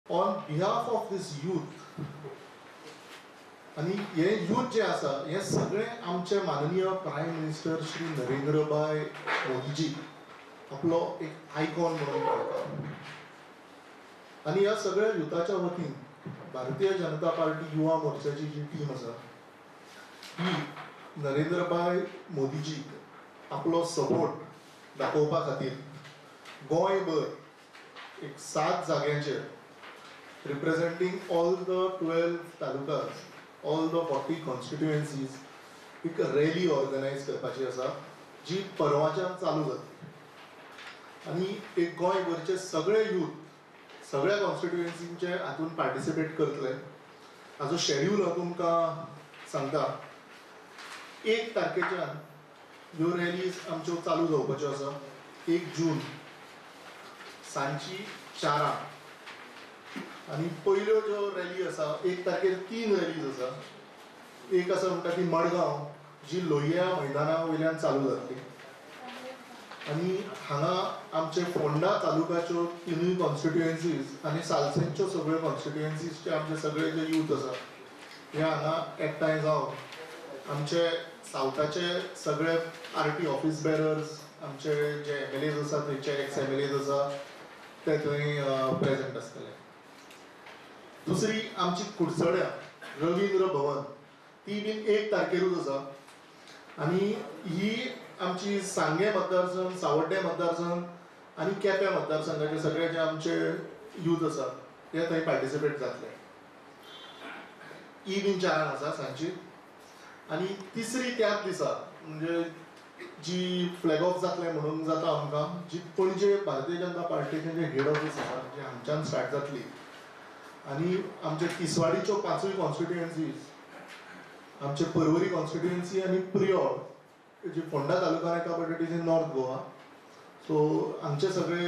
On behalf of this youth आनी हे youth जे आसा हे सगळे आमचे माननीय प्रायम मिनिस्टर श्री नरेंद्रभाई मोदीजी आपलो एक आयकॉन म्हणून पळयता आनी ह्या सगळ्या युथाच्या वतीन भारतीय जनता पार्टी युवा मोर्चाची जी टीम आसा ही नरेंद्रभाई मोदीजीक आपलो सपोर्ट दाखोवपा खातीर गोंयभर एक 7 जाग्यांचेर representing all the 12 talukas, all the 40 constituencies एक रॅली ऑर्गनायज करपाची आसा जी परवाच्यान चालू जातली आनी एक गोंयभरचे सगळे यूथ सगळ्या कॉन्स्टिट्युएन्सींचे हातून पार्टिसिपेट करतले. हाजो शेड्यूल हांव तुमकां सांगता. 1 तारखेच्यान ह्यो रॅलीज आमच्यो चालू जावपाच्यो आसा. 1 जून सांजची 4 आनी पयल्यो ज्यो रॅली आसा 1 तारखेर 3 रॅलीज आसा. एक आसा म्हणटा ती मडगांव जी लोहिया मैदाना वयल्यान चालू जातली आनी हांगा आमचे फोंडा तालुकाच्यो 3 कॉन्स्टिट्युएन्सीज आनी सालसेंच्यो सगळ्यो कॉन्स्टिट्युएन्सीजचे आमचे सगळे जे यूथ आसा हे हांगा एकठांय जावन आमचे सावथाचे सगळे आरटी ऑफिस बेरर्स, आमचे जे MLAs आसा थंयचे एक्स MLAs आसा ते थंय प्रेजंट आसतले. दुसरी आमची कुडचड्या रवींद्र भवन ती बीन 1 तारखेरूच आसा आनी ही आमची सांगें मतदारसंघ, सावड्डें मतदारसंघ आनी केपें मतदारसंघाचे सगळे जे आमचे यूथ आसा ते थंय पार्टिसिपेट जातले. ही बीन 4 आसा सांजची. आनी तिसरी त्याच दिसा म्हणजे जी फ्लॅग ऑफ जातलें म्हणून जाता आमकां जी पणजे भारतीय जनता पार्टीचें जे हेड ऑफिस आसा जे हांगच्यान स्टार्ट जातली आनी आमचे तिसवाडीच्यो 5 कॉन्स्टिट्युएन्सीज, आमचे परवरी कॉन्स्टिट्युएन्सी आनी प्रियोळ जी फोंडा तालुक्यान येता but it is in North Goa, so आमचे सगळे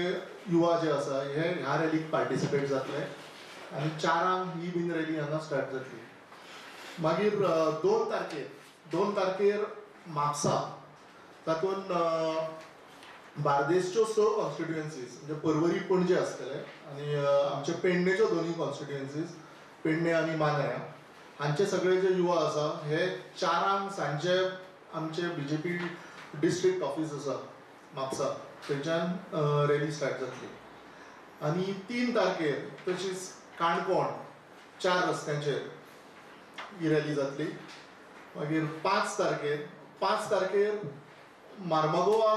युवा जे आसा हे ह्या रॅलीक पार्टिसिपेट जातले आनी 4 ही बीन रॅली हांगा स्टार्ट जातली. मागीर 2 तारखेर म्हापसा तातूंत बार्देसच्यो 6 कॉन्स्टिट्युएन्सीज म्हणजे परवरी पणजे आसतले आनी आमचे पेडणेच्यो 2 कॉन्स्टिट्युएन्सीज पेडणे आनी मांद्र्यां हांचे सगळे जे युवा आसा हे 4 सांजचे आमचे BJP district office आसा म्हापसा थंयच्यान रॅली स्टार्ट जातली. आनी 3 तारखेर तशीच काणकोण 4 रस्त्यांचेर ही रॅली जातली. मागीर 5 तारखेर मार्मागोवा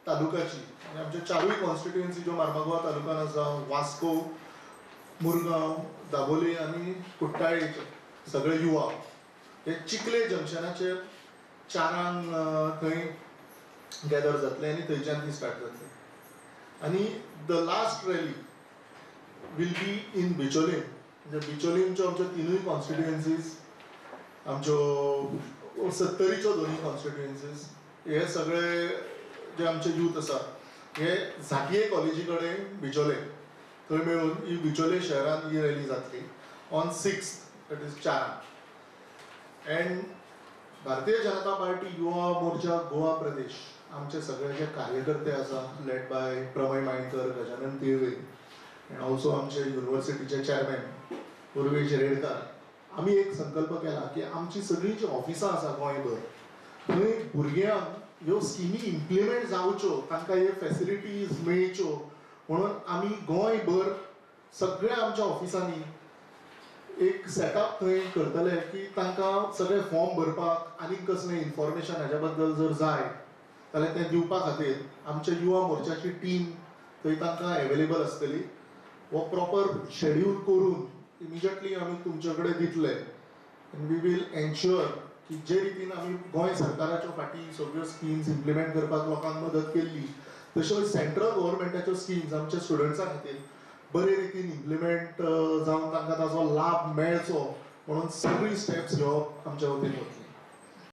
तालुकाची आनी आमच्यो 4 कॉन्स्टिट्युएन्सी ज्यो मार्मागोवा तालुकान आसा, वास्को, मुरगांव, दाबोली आनी कुट्टाळेचे सगळे युवा हे चिखले जंक्शनाचेर 4 थंय गॅदर जातले आनी थंयच्यान ती स्टार्ट जातली. आनी the last rally will be in Bicholim म्हणजे बिचोलीमच्यो आमच्यो 3 कॉन्स्टिट्युएन्सीज, आमच्यो सत्तरीच्यो 2 कॉन्स्टिट्युएन्सीज हे सगळे जे आमचे यूथ आसा हे झांटये कॉलेजी कडेन बिचोले थंय मेळून ही बिचोले शहरान ही रॅली जातली on 6th, that is 4. And Bharatiya Janata party Yuva Morcha Goa Pradesh आमचे सगळे जे कार्यकर्ते आसा led by Pramay Mayankar, Gajanan Tilve and also आमचे युनिवर्सिटीचे चेअरमॅन उर्वेश रेडकार, आमी एक संकल्प केला की आमची सगळीं जी ऑफिसां आसा गोंयभर थंय भुरग्यांक ह्यो स्किमी इम्प्लिमेंट जावच्यो, तांकां ह्यो फॅसिलिटीज मेळच्यो म्हणून आमी गोंयभर सगळ्या आमच्या ऑफिसांनी एक सेटअप थंय करतले की तांकां सगळे फॉर्म भरपाक आनी कसलें इन्फॉर्मेशन हाज्या बद्दल जर जाय जाल्यार तें दिवपा खातीर आमच्या युवा मोर्चाची टीम थंय तांकां एवेलेबल आसतली. हो प्रॉपर शेड्यूल करून इमिजिएटली आमी तुमचे कडेन दितले आनी we will ensure की जे रितीन आमी गोंय सरकाराच्यो फाटीं सगळ्यो स्किम्स इम्प्लिमेंट करपाक लोकांक मदत केल्ली तश्यो सेंट्रल गव्हर्मेंटाच्यो स्किम्स आमच्या स्टुडंट्सां खातीर बरे रितीन इम्प्लिमेंट जावन तांकां ताचो लाभ मेळचो म्हणून सगळी स्टेप्स घेवप आमच्या वतीन वतली.